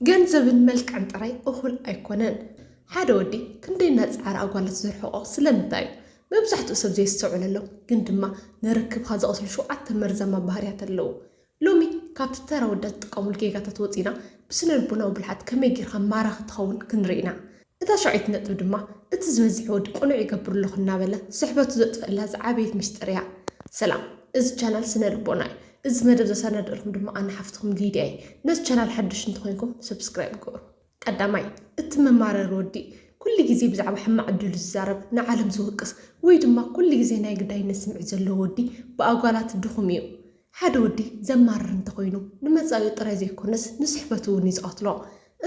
ገንዘብን መልክዕን ጥራይ እኹል ኣይኮነን። ሓደ ወዲ ክንደይ እናጸዓረ ኣጓላት ዝርሕቖ ስለምንታይ እዩ? መብዛሕትኡ ሰብ ዘየስተውዕለሎም ግን ድማ ንርክብካ ዘቕስሉ ሸውዓተ መርዛማ ባህርያት ኣለዉ። ሎሚ ካብቲ ተራ ወዳት ዝጥቀሙሉ ጌጋታት ወጺና ብስነ ልቦናዊ ብልሓት ከመይ ጌርካ ማራኺ ትኸውን ክንርኢ ኢና። እታ ሻውዓይቲ ነጥቢ ድማ እቲ ዝበዝሐ ወዲ ቅኑዕ ይገብር ኣለኹ እናበለ ስሕበቱ ዘጥፍአላ ዝዓበየት ሚስጥር እያ። ሰላም፣ እዚ ቻናል ስነ ልቦና እዩ። እዚ መደብ ዘሰናድእልኩም ድማ ኣነ ሓፍትኹም ሊድያ እየ። ነዚ ቻናል ሓድሽ እንተኾይንኩም ሰብስክራይብ ግበሩ። ቀዳማይ፣ እቲ መማረሪ ወዲ ኩሉ ግዜ ብዛዕባ ሕማቕ ዕድሉ ዝዛረብ፣ ንዓለም ዝወቅስ ወይ ድማ ኩሉ ግዜ ናይ ግዳይነት ስምዒት ዘለዎ ወዲ ብኣጓላት ድኹም እዩ። ሓደ ወዲ ዘማርር እንተኾይኑ ንመጻኢኡ ጥራይ ዘይኮነስ ንስሕበቱ እውን እዩ ዝቐትሎ።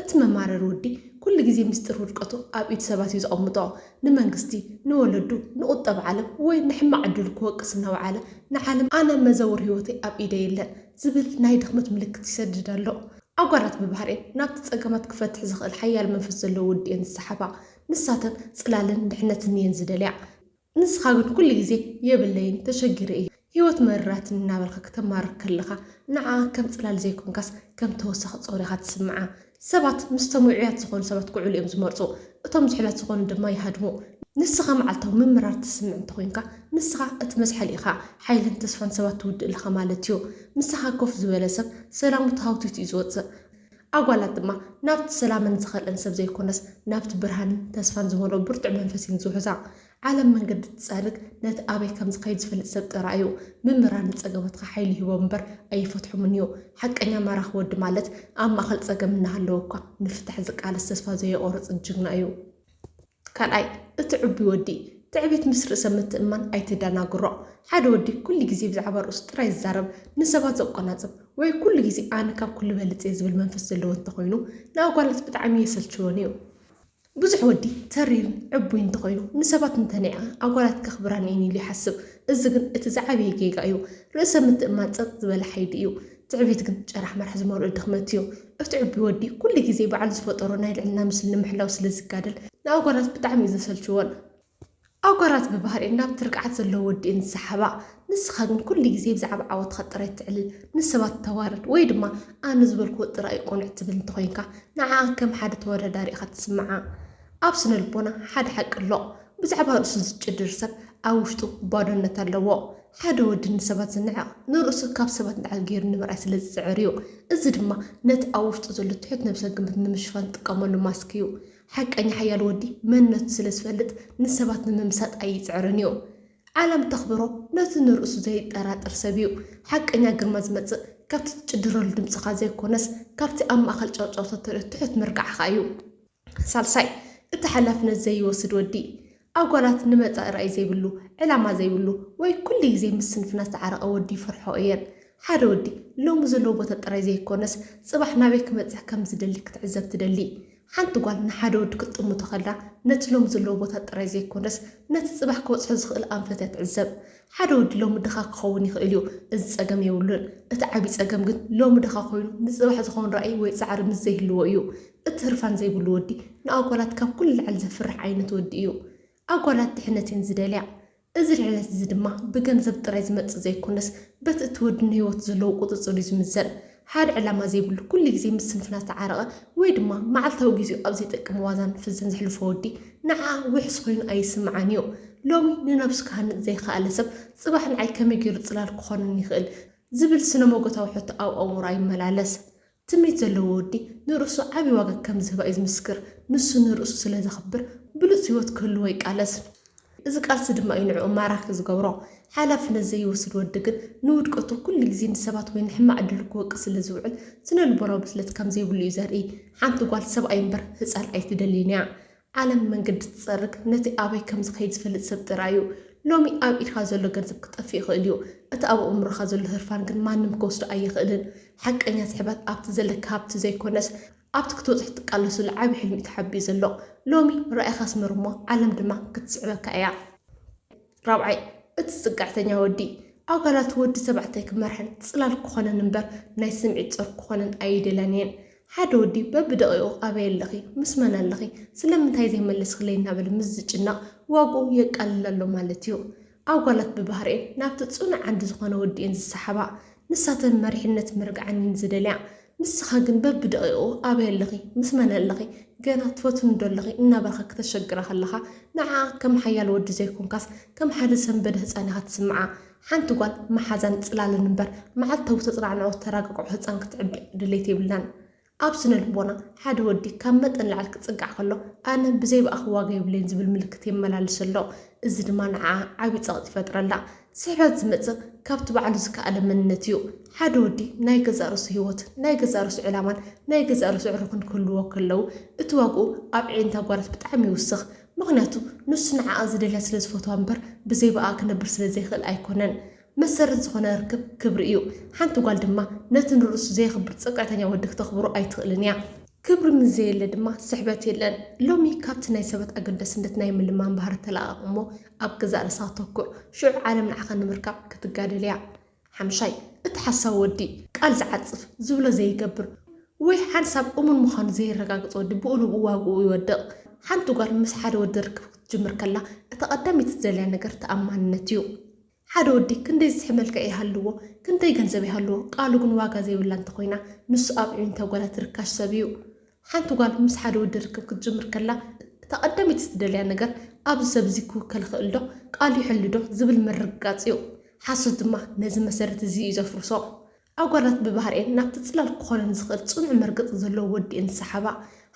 እቲ መማረሪ ወዲ ኩሉ ግዜ ምስጢር ውድቀቱ ኣብ ኢድ ሰባት እዩ ዘቐምጦ። ንመንግስቲ፣ ንወለዱ፣ ንቁጠባ ዓለም ወይ ንሕማቕ ዕድሉ ክወቅስ እናወዓለ ንዓለም ኣነ መዘውር ህይወተይ ኣብ ኢደይ የለን ዝብል ናይ ድኽመት ምልክት ይሰድድ ኣሎ። ኣጓላት ብባህሪኤን ናብቲ ጸገማት ክፈትሕ ዝኽእል ሓያል መንፈስ ዘለዎ ወዲ እየን ዝሰሓባ። ንሳተን ጽላልን ድሕነትን እየን ዝደልያ። ንስኻ ግን ኩሉ ግዜ የብለይን፣ ተሸጊረ እየ፣ ህይወት መሪራትኒ እናበልካ ክተማርር ከለኻ ንዓኣ ከም ጽላል ዘይኮንካስ ከም ተወሳኺ ጾር ኢኻ ትስምዓ። ሰባት ምስቶም ውዑያት ዝኾኑ ሰባት ክውዕሉ እዮም ዝመርጹ፣ እቶም ዝሑላት ዝኾኑ ድማ ይሃድሙ። ንስኻ መዓልታዊ ምምራር ትስምዕ እንተኾይንካ ንስኻ እቲ መዝሓሊ ኢኻ። ሓይልን ተስፋን ሰባት ትውድእ ኣለኻ ማለት እዩ። ምሳኻ ኮፍ ዝበለ ሰብ ሰላሙ ተሃውቲቱ እዩ ዝወጽእ። ኣጓላት ድማ ናብቲ ሰላመን ዝኸልአን ሰብ ዘይኮነስ ናብቲ ብርሃንን ተስፋን ዝመልኦ ብርቱዕ መንፈስ እየን ዝውሕዛ። ዓለም መንገዲ ትጸርግ ነቲ ኣበይ ከም ዝኸይድ ዝፈልጥ ሰብ ጥራይ እዩ። ምምራር ንጸገማትካ ሓይሊ ይህቦም እምበር ኣይፈትሖምን እዩ። ሓቀኛ ማራኺ ወዲ ማለት ኣብ ማእከል ጸገም እናሃለወ እኳ ንፍታሕ ዝቃለስ ተስፋ ዘየቆርጽ ጅግና እዩ። ካልኣይ፣ እቲ ዕቡይ ወዲ። ትዕቢት ምስ ርእሰ ምትእምማን ኣይተደናግሮ። ሓደ ወዲ ኩሉ ግዜ ብዛዕባ ርእሱ ጥራይ ዝዛረብ፣ ንሰባት ዘቆናጽብ ወይ ኩሉ ግዜ ኣነ ካብ ኩሉ በልጽ እየ ዝብል መንፈስ ዘለዎ እንተኾይኑ ንኣጓላት ብጣዕሚ የሰልችወን እዩ። ብዙሕ ወዲ ተሪርን ዕቡይ እንተኾይኑ ንሰባት እንተኒዐ ኣጓላት ከኽብራኒ እየን ኢሉ ይሓስብ። እዚ ግን እቲ ዝዓበየ ጌጋ እዩ። ርእሰ ምትእምማን ጸጥ ዝበለ ሓይሊ እዩ። ትዕቢት ግን ጨራሕ መራሕ ዝመልኦ ድኽመት እዩ። እቲ ዕቡይ ወዲ ኩሉ ግዜ ባዕሉ ዝፈጠሮ ናይ ልዕልና ምስሊ ንምሕላው ስለ ዝጋደል ንኣጓላት ብጣዕሚ እዩ ዘሰልችወን። ኣጓላት ብባህሪኤን ናብቲ ርግዓት ዘለዎ ወዲ እየን ዝሰሓባ። ንስኻ ግን ኩሉ ግዜ ብዛዕባ ዓወትካ ጥራይ ተዕልል፣ ንሰባት ተዋርድ ወይ ድማ ኣነ ዝበልክዎ ጥራይ እዩ ቅኑዕ ትብል እንተኾይንካ ንዓኣ ከም ሓደ ተወዳዳሪ ኢኻ ትስምዓ። ኣብ ስነ ልቦና ሓደ ሓቂ ኣሎ። ብዛዕባ ርእሱ ዝጭድር ሰብ ኣብ ውሽጡ ባዶነት ኣለዎ። ሓደ ወዲ ንሰባት ዝንዕቕ ንርእሱ ካብ ሰባት ንላዕሊ ገይሩ ንምርኣይ ስለ ዝጽዕር እዩ። እዚ ድማ ነቲ ኣብ ውሽጡ ዘሎ ትሑት ነብሰ ግምት ንምሽፋን ዝጥቀመሉ ማስክ እዩ። ሓቀኛ ሓያል ወዲ መንነቱ ስለ ዝፈልጥ ንሰባት ንምምሳጥ ኣይጽዕርን እዩ። ዓለም ተኽብሮ ነቲ ንርእሱ ዘይጠራጠር ሰብ እዩ። ሓቀኛ ግርማ ዝመጽእ ካብቲ ትጭድረሉ ድምጽኻ ዘይኮነስ ካብቲ ኣብ ማእከል ጫውጫውታ ተርእዮ ትሑት ምርቃዕኻ እዩ። ሳልሳይ፣ እቲ ሓላፍነት ዘይወስድ ወዲ። ኣጓላት ንመጻኢ ራእይ ዘይብሉ፣ ዕላማ ዘይብሉ ወይ ኩሉ ግዜ ምስ ስንፍና ዝተዓረቐ ወዲ ይፈርሖ እየን። ሓደ ወዲ ሎሚ ዘለዎ ቦታ ጥራይ ዘይኮነስ ጽባሕ ናበይ ክበጽሕ ከም ዝደሊ ክትዕዘብ ትደሊ። ሓንቲ ጓል ንሓደ ወዲ ክትጥምቶ ከላ ነቲ ሎሚ ዘለዎ ቦታ ጥራይ ዘይኮነስ ነቲ ጽባሕ ክበጽሖ ዝኽእል ኣንፈት እያ ትዕዘብ። ሓደ ወዲ ሎሚ ድኻ ክኸውን ይኽእል እዩ፣ እዚ ጸገም የብሉን። እቲ ዓቢ ጸገም ግን ሎሚ ድኻ ኮይኑ ንጽባሕ ዝኸውን ራእይ ወይ ጻዕሪ ምስ ዘይህልዎ እዩ። እቲ ህርፋን ዘይብሉ ወዲ ንኣጓላት ካብ ኩሉ ላዕሊ ዘፍርሕ ዓይነት ወዲ እዩ። ኣጓላት ድሕነት እየን ዝደልያ። እዚ ድሕነት እዚ ድማ ብገንዘብ ጥራይ ዝመጽእ ዘይኮነስ በቲ እቲ ወዲ ንህይወቱ ዘለዎ ቁጽጽር እዩ ዝምዘን። ሓደ ዕላማ ዘይብሉ ኩሉ ግዜ ምስ ስንፍና ዝተዓረቐ ወይ ድማ መዓልታዊ ግዜኡ ኣብ ዘይጠቅም ዋዛን ፍዝን ዘሕልፎ ወዲ ንዓኣ ውሕስ ኮይኑ ኣይስምዓን እዩ። ሎሚ ንነብሱ ክሃንጽ ዘይከኣለ ሰብ ጽባሕ ንዓይ ከመይ ገይሩ ጽላል ክኾነኒ ይኽእል ዝብል ስነ መጎታዊ ሕቶ ኣብ ኣእምሮኣ ይመላለስ። ትምኒት ዘለዎ ወዲ ንርእሱ ዓቢ ዋጋ ከም ዝህባ እዩ ዝምስክር። ንሱ ንርእሱ ስለ ዘኽብር ብሉጽ ህይወት ክህልዎ ይቃለስ። እዚ ቃልሲ ድማ እዩ ንዕኡ ማራኺ ዝገብሮ። ሓላፍነት ዘይወስድ ወዲ ግን ንውድቀቱ ኩሉ ግዜ ንሰባት ወይ ንሕማቕ ዕድሉ ክወቅስ ስለ ዝውዕል ስነ ልቦናዊ ብስለት ከም ዘይብሉ እዩ ዘርኢ። ሓንቲ ጓል ሰብኣይ እምበር ህጻን ኣይትደልይን እያ። ዓለም መንገዲ ትጸርግ ነቲ ኣበይ ከም ዝኸይድ ዝፈልጥ ሰብ ጥራይ እዩ። ሎሚ ኣብ ኢድካ ዘሎ ገንዘብ ክጠፍእ ይኽእል እዩ፣ እቲ ኣብ ኣእምሮኻ ዘሎ ህርፋን ግን ማንም ክወስዶ ኣይኽእልን። ሓቀኛ ስሕበት ኣብቲ ዘለካ ሃብቲ ዘይኮነስ ኣብቲ ክትበጽሖ ትቃለሰሉ ዓቢ ሕልሚ እዩ ተሓቢኡ ዘሎ። ሎሚ ራኢኻ ስመር እሞ ዓለም ድማ ክትስዕበካ እያ። ራብዓይ፣ እቲ ጽግዕተኛ ወዲ። ኣጓላት ወዲ ተባዕታይ ክመርሐን ጽላል ክኾነን እምበር ናይ ስምዒት ጾር ክኾነን ኣይደልያን እየን። ሓደ ወዲ በብደቂቑ ኣበይ ኣለኺ፣ ምስ መን ኣለኺ፣ ስለምንታይ ዘይመለስክለይ እናበለ ምስ ዝጭነቕ ዋግኡ የቃልል ኣሎ ማለት እዩ። ኣጓላት ብባህሪኤን ናብቲ ጽኑዕ ዓንዲ ዝኾነ ወዲ እየን ዝሰሓባ። ንሳተን መሪሕነት መርግዓን እየን ዝደልያ። ንስኻ ግን በብደቂቑ ኣበይ ኣለኺ፣ ምስ መን ኣለኺ፣ ገና ትፈትውኒ ዶ ኣለኺ እናበልካ ክተሸግራ ከለኻ፣ ንዓኣ ከም ሓያል ወዲ ዘይኮንካስ ከም ሓደ ሰንበደ ህፃን ኢኻ ትስምዓ። ሓንቲ ጓል መሓዛን ፅላልን እምበር፣ መዓልታዊ ተፅናዕንዖ ተራግቆ ህፃን ክትዕቢ ድሌት የብላን። ኣብ ስነ ልቦና ሓደ ወዲ ካብ መጠን ንላዕሊ ክጽጋዕ ከሎ፣ ኣነ ብዘይ ብኣኺ ዋጋ የብለይን ዝብል ምልክት የመላልስ ኣሎ። እዚ ድማ ንዓኣ ዓቢ ጸቕጢ ይፈጥረላ። ስሕበት ዝመጽእ ካብቲ ባዕሉ ዝከኣለ መንነት እዩ። ሓደ ወዲ ናይ ገዛእ ርእሱ ህይወት፣ ናይ ገዛእ ርእሱ ዕላማን ናይ ገዛእ ርእሱ ዕሩኽን ክህልዎ ከለዉ፣ እቲ ዋግኡ ኣብ ኣዒንቲ ኣጓላት ብጣዕሚ ይውስኽ። ምኽንያቱ ንሱ ንዓኣ ዝደልያ ስለ ዝፈትዋ እምበር ብዘይ ብኣኣ ክነብር ስለ ዘይኽእል ኣይኮነን። መሰረት ዝኾነ ርክብ ክብሪ እዩ። ሓንቲ ጓል ድማ ነቲ ንርእሱ ዘየኽብር ጸግዕተኛ ወዲ ክተኽብሮ ኣይትኽእልን እያ። ክብሪ ምስ ዘየለ ድማ ስሕበት የለን። ሎሚ ካብቲ ናይ ሰባት ኣገዳስነት ናይ ምልማን ባህሪ ተላቐቕ እሞ ኣብ ገዛእ ርእስኻ ተኩር። ሽዑ ዓለም ንዓኻ ንምርካብ ክትጋደል እያ። ሓምሻይ፣ እቲ ሓሳዊ ወዲ ቃል ዝዓጽፍ፣ ዝብሎ ዘይገብር ወይ ሓንሳብ እሙን ምዃኑ ዘየረጋግጽ ወዲ ብኡ ንብኡ ዋግኡ ይወድቕ። ሓንቲ ጓል ምስ ሓደ ወዲ ርክብ ክትጅምር ከላ እታ ቀዳመይቲ ትደልያ ነገር ተኣማንነት እዩ። ሓደ ወዲ ክንደይ ዝስሕብ መልክዕ ይሃልዎ፣ ክንደይ ገንዘብ ይሃልዎ፣ ቃሉ ግን ዋጋ ዘይብላ እንተኾይና፣ ንሱ ኣብ ኣዒንቲ ኣጓላት ርካሽ ሰብ እዩ። ሓንቲ ጓል ምስ ሓደ ወዲ ርክብ ክትጅምር ከላ፣ እታ ቀዳመይቲ ትደልያ ነገር፣ ኣብዚ ሰብ እዚ ክውከል ይኽእል ዶ? ቃሉ ይሕሉ ዶ? ዝብል ምርግጋጽ እዩ። ሓሶት ድማ ነዚ መሰረት እዚ እዩ ዘፍርሶ። ኣጓላት ብባህሪኤን ናብቲ ጽላል ክኾነን ዝኽእል ጽኑዕ መርገጺ ዘለዎ ወዲ እየን ዝሰሓባ።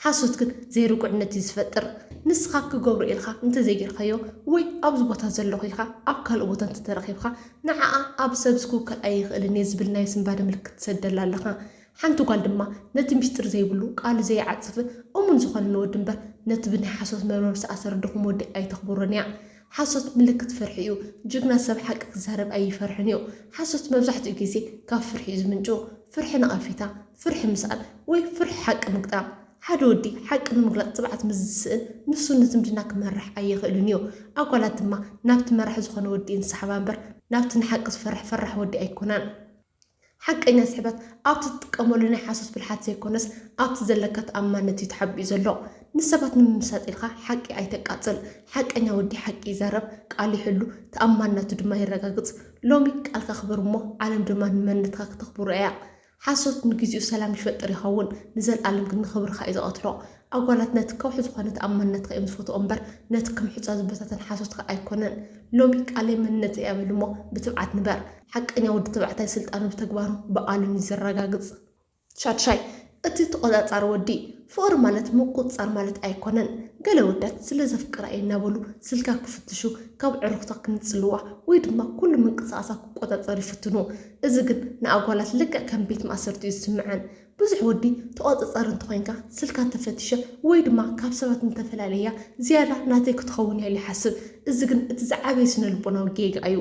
ሓሶት ግን ዘይርጉዕነት እዩ ዝፈጥር። ንስኻ ክገብሮ ኢልካ እንተዘይጌርካዮ ወይ ኣብዚ ቦታ ዘለኹ ኢልካ ኣብ ካልእ ቦታ እንተተረኺብካ፣ ንዓኣ ኣብ ሰብ ዝክውከል ኣይኽእልን እየ ዝብል ናይ ስንባደ ምልክት ትሰደላ ኣለኻ። ሓንቲ ጓል ድማ ነቲ ሚስጥር ዘይብሉ፣ ቃሉ ዘይዓጽፍ፣ እሙን ዝኾነ ንወዲ እምበር ነቲ ብናይ ሓሶት መርበብ ዝተኣሰረ ድኹም ወዲ ኣይተኽብሮን እያ። ሓሶት ምልክት ፍርሒ እዩ። ጅግና ሰብ ሓቂ ክዛረብ ኣይፈርሕን እዩ። ሓሶት መብዛሕትኡ ግዜ ካብ ፍርሒ እዩ ዝምንጩ። ፍርሒ ነቐፌታ፣ ፍርሒ ምስኣን ወይ ፍርሒ ሓቂ ምግጣም። ሓደ ወዲ ሓቂ ንምግላጽ ትብዓት ምስ ዝስእን ንሱ ንዝምድና ክመርሕ ኣይኽእልን እዩ። ኣጓላት ድማ ናብቲ መራሒ ዝኾነ ወዲ እየን ዝሰሓባ እምበር ናብቲ ንሓቂ ዝፈርሕ ፈራሕ ወዲ ኣይኮናን። ሓቀኛ ስሕበት ኣብቲ ትጥቀመሉ ናይ ሓሶት ብልሓት ዘይኮነስ ኣብቲ ዘለካ ተኣማንነት እዩ ተሓቢኡ ዘሎ። ንሰባት ንምምሳጥ ኢልካ ሓቂ ኣይተቃጽል። ሓቀኛ ወዲ ሓቂ ይዛረብ፣ ቃሉ ይሕሉ፣ ተኣማንነቱ ድማ የረጋግጽ። ሎሚ ቃልካ ክበር እሞ ዓለም ድማ ንመንነትካ ክተኽብሮ እያ። ሓሶት ንግዚኡ ሰላም ይፈጥር ይኸውን፣ ንዘልኣለም ግን ንኽብርኻ እዩ ዝቐትሎ። ኣጓላት ነቲ ከውሒ ዝኾነ ተኣማንነትካ እዮም ዝፈትዎ እምበር ነቲ ከም ሑጻ ዝበታተን ሓሶትካ ኣይኮነን። ሎሚ ቃለይ መንነተይ እያ በል እሞ ብትብዓት ንበር። ሓቀኛ ወዲ ተባዕታይ ስልጣኑ ብተግባሩ ብቃሉን እዩ ዘረጋግጽ። ሻድሻይ፣ እቲ ተቖጻጻሪ ወዲ። ፍቕሪ ማለት ምቁጽጻር ማለት ኣይኮነን። ገለ ወዳት ስለ ዘፍቅራ እየ እናበሉ ስልካ ክፍትሹ፣ ካብ ዕሩኽታ ክንጽልዋ ወይ ድማ ኩሉ ምንቅስቓሳ ክቆጻጸሩ ይፍትኑ። እዚ ግን ንኣጓላት ልክዕ ከም ቤት ማእሰርቲ እዩ ዝስምዐን። ብዙሕ ወዲ ተቖጻጻሪ እንተኾይንካ ስልካ ተፈቲሸ ወይ ድማ ካብ ሰባት እንተፈላለያ ዝያዳ ናተይ ክትኸውን እያ ኢሉ ይሓስብ። እዚ ግን እቲ ዝዓበየ ስነ ልቦናዊ ጌጋ እዩ።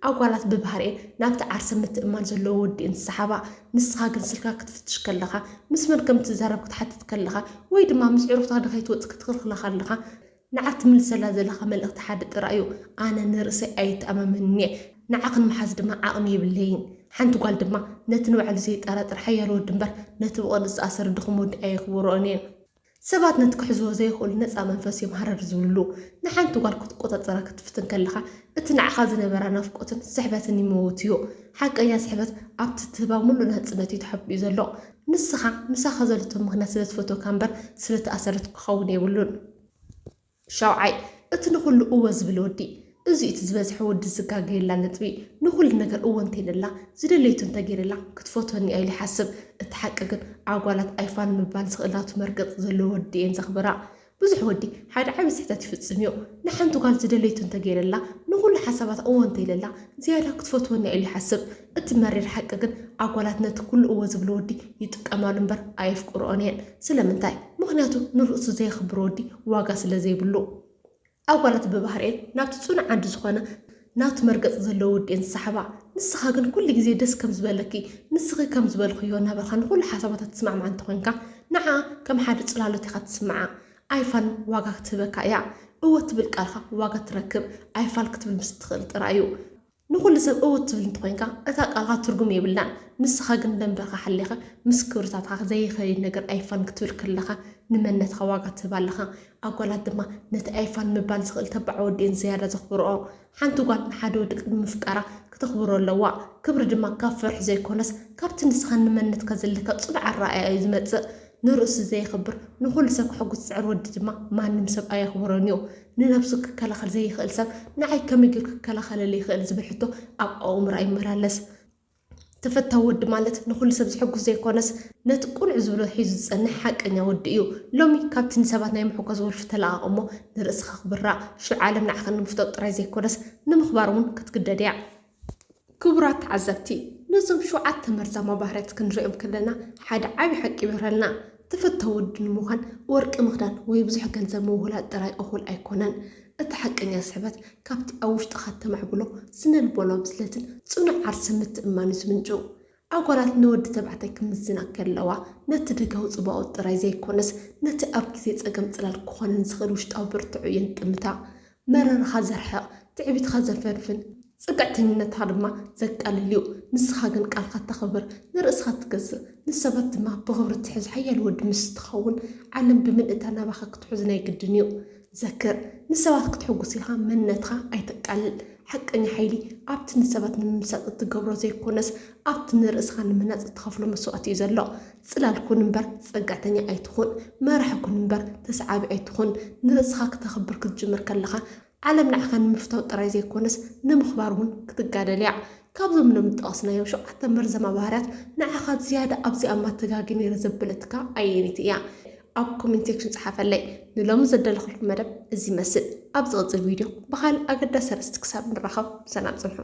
ኣጓላት ብባህሪኤን ናብቲ ዓርሰ ምትእምማን ዘለዎ ወዲ እየን ዝሰሓባ። ንስኻ ግን ስልካ ክትፍትሽ ከለኻ፣ ምስ መን ከም ትዛረብ ክትሓትት ከለኻ፣ ወይ ድማ ምስ ዕሩኽታ ዶ ከይትወጽእ ክትኽልኽላ ከለኻ፣ ንዓ ትምልሰላ ዘለኻ መልእኽቲ ሓደ ጥራይ እዩ፣ ኣነ ንርእሰይ ኣይተኣማመንን እየ፣ ንዓኺ ንምሓዝ ድማ ዓቕሚ የብለይን። ሓንቲ ጓል ድማ ነቲ ንባዕሉ ዘይጠራጠር ሓያል ወዲ እምበር ነቲ ብቕርጺ ዝተኣሰረ ድኹም ወዲ ኣየኽብርኦን እየን። ሰባት ነቲ ክሕዝዎ ዘይኽእሉ ነጻ መንፈስ እዮም ሃረር ዝብልሉ። ንሓንቲ ጓል ክትቆጻጸራ ክትፍትን ከለኻ፣ እቲ ንዓኻ ዝነበራ ናፍቆትን ስሕበትን ይመውት እዩ። ሓቀኛ ስሕበት ኣብቲ ትህባ ምሉእ ናጽነት እዩ ተሓቢኡ ዘሎ። ንስኻ ምሳኻ ዘለቶ ምኽንያት ስለ ትፈትወካ እምበር ስለ ተኣሰረት ክኸውን የብሉን። ሻውዓይ፣ እቲ ንኹሉ እወ ዝብል ወዲ። እዚ እቲ ዝበዝሐ ወዲ ዝጋገየላ ነጥቢ። ንኹሉ ነገር እወ እንተኢለላ፣ ዝደለይቶ እንተገይረላ፣ ክትፈትወኒ እያ ኢሉ ይሓስብ። እቲ ሓቂ ግን፣ ኣጓላት ኣይፋል ምባል ዝኽእላቱ መርገጺ ዘለዎ ወዲ እየን ዘኽብራ። ብዙሕ ወዲ ሓደ ዓቢ ስሕተት ይፍጽም እዩ። ንሓንቲ ጓል ዝደለይቶ እንተገይረላ፣ ንኹሉ ሓሳባታ እወ እንተኢለላ፣ ዝያዳ ክትፈትወኒ እያ ኢሉ ይሓስብ። እቲ መሪር ሓቂ ግን፣ ኣጓላት ነቲ ኩሉ እወ ዝብሎ ወዲ ይጥቀማሉ እምበር ኣየፍቅርኦን እየን። ስለምንታይ? ምኽንያቱ ንርእሱ ዘየኽብር ወዲ ዋጋ ስለ ዘይብሉ። ኣጓላት ብባህሪኤን ናብቲ ጽኑዕ ዓንዲ ዝኾነ ናቱ መርገጺ ዘለዎ ወዲ እየን ዝሰሓባ። ንስኻ ግን ኩሉ ግዜ ደስ ከም ዝበለኪ፣ ንስኺ ከም ዝበልኽዮ እናበልካ ንኹሉ ሓሳባታ ትስማዕማዕ እንተኾይንካ፣ ንዓኣ ከም ሓደ ጽላሎት ኢኻ ትስምዓ። ኣይፋል ዋጋ ክትህበካ እያ። እወ ትብል ቃልካ ዋጋ ትረክብ፣ ኣይፋል ክትብል ምስ እትኽእል ጥራይ እዩ። ንኹሉ ሰብ እወ ትብል እንተኾይንካ፣ እታ ቃልካ ትርጉም የብላን። ንስኻ ግን ደንበኻ ሓሊኻ ምስ ክብርታትካ ዘይኸይድ ነገር ኣይፋል ክትብል ከለኻ፣ ንመንነትካ ዋጋ ትህብ ኣለኻ። ኣጓላት ድማ ነቲ ኣይፋል ምባል ዝኽእል ተባዕ ወዲኤን ዝያዳ ዘኽብርኦ። ሓንቲ ጓል ንሓደ ወዲ ቅድሚ ምፍቃራ ክተኽብሮ ኣለዋ። ክብሪ ድማ ካብ ፍርሒ ዘይኮነስ ካብቲ ንስኻን ንመንነትካ ዘለካ ጽኑዕ ኣረኣእያ እዩ ዝመጽእ። ንርእሱ ዘየኽብር ንኹሉ ሰብ ከሐጉስ ዝጽዕር ወዲ ድማ ማንም ሰብ ኣየኽብሮን እዩ። ንነብሱ ክከላኸል ዘይኽእል ሰብ ንዓይ ከመይ ገይሩ ክከላኸለለይ ይኽእል ዝብል ሕቶ ኣብ ኣእምሮ ኣይመላለስ። ተፈታዊ ወዲ ማለት ንኹሉ ሰብ ዝሕጉስ ዘይኮነስ ነቲ ቅኑዕ ዝብሎ ሒዙ ዝጸንሕ ሓቀኛ ወዲ እዩ። ሎሚ ካብቲ ንሰባት ናይ ምሕጓስ ወልፊ ተለቓቕ እሞ ንርእስኻ ኣኽብራ። ሽዑ ዓለም ንዓኻ ንምፍታው ጥራይ ዘይኮነስ ንምኽባር እውን ክትግደድ እያ። ክቡራት ተዓዘብቲ፣ ነዞም ሸውዓተ መርዛማ ባህርያት ክንሪኦም ከለና ሓደ ዓቢ ሓቂ ይበርሀልና። ተፈታዊ ወዲ ንምዃን ወርቂ ምኽዳን ወይ ብዙሕ ገንዘብ ምውህላል ጥራይ እኹል ኣይኮነን። እቲ ሓቀኛ ስሕበት ካብቲ ኣብ ውሽጥኻ እተማዕብሎ ስነ ልቦናዊ ብስለትን ጽኑዕ ዓርሰ ምትእምማን እዩ ዝምንጩ። ኣጓላት ንወዲ ተባዕታይ ክምዝና ከለዋ ነቲ ደጋዊ ጽባቐኡ ጥራይ ዘይኮነስ ነቲ ኣብ ግዜ ጸገም ጽላል ክኾነን ዝኽእል ውሽጣዊ ብርትዑ እየን ትጥምታ። መረርኻ ዘርሕቕ፣ ትዕቢትካ ዘፈንፍን፣ ጽግዕተኝነትካ ድማ ዘቃልል እዩ። ንስኻ ግን ቃልካ ተኽብር፣ ንርእስኻ ትገዝእ፣ ንሰባት ድማ ብኽብሪ ትሕዝ ሓያል ወዲ ምስ ትኸውን ዓለም ብምልእታ ናባኻ ክትሕዙ ናይ ግድን እዩ። ዘክር፣ ንሰባት ክትሕጉስ ኢልካ መንነትካ ኣይተቃልል። ሓቀኛ ሓይሊ ኣብቲ ንሰባት ንምምሳጥ እትገብሮ ዘይኮነስ ኣብቲ ንርእስኻ ንምህናጽ እትኸፍሎ መስዋእቲ እዩ ዘሎ። ጽላል ኩን እምበር ጸጋዕተኛ ኣይትኹን፣ መራሒ ኩን እምበር ተስዓቢ ኣይትኹን። ንርእስኻ ክተኽብር ክትጅምር ከለኻ ዓለም ንዓኻ ንምፍታው ጥራይ ዘይኮነስ ንምኽባር እውን ክትጋደል እያ። ካብዞም ሎም ዝጠቐስናዮም ሸውዓተ መርዘማ ባህርያት ንዓኻ ዝያዳ ኣብዚኣ ማተጋጊ ነይረ ዘበለትካ ኣየነይቲ እያ? ኣብ ኮሜንት ሴክሽን ጸሓፈለይ። ንሎሚ ዘደለኹልኩም መደብ እዚ ይመስል። ኣብ ዝቕጽል ቪድዮ ብኻልእ ኣገዳሲ ኣርእስቲ ክሳብ ንራኸብ ሰላም ጽንሑ።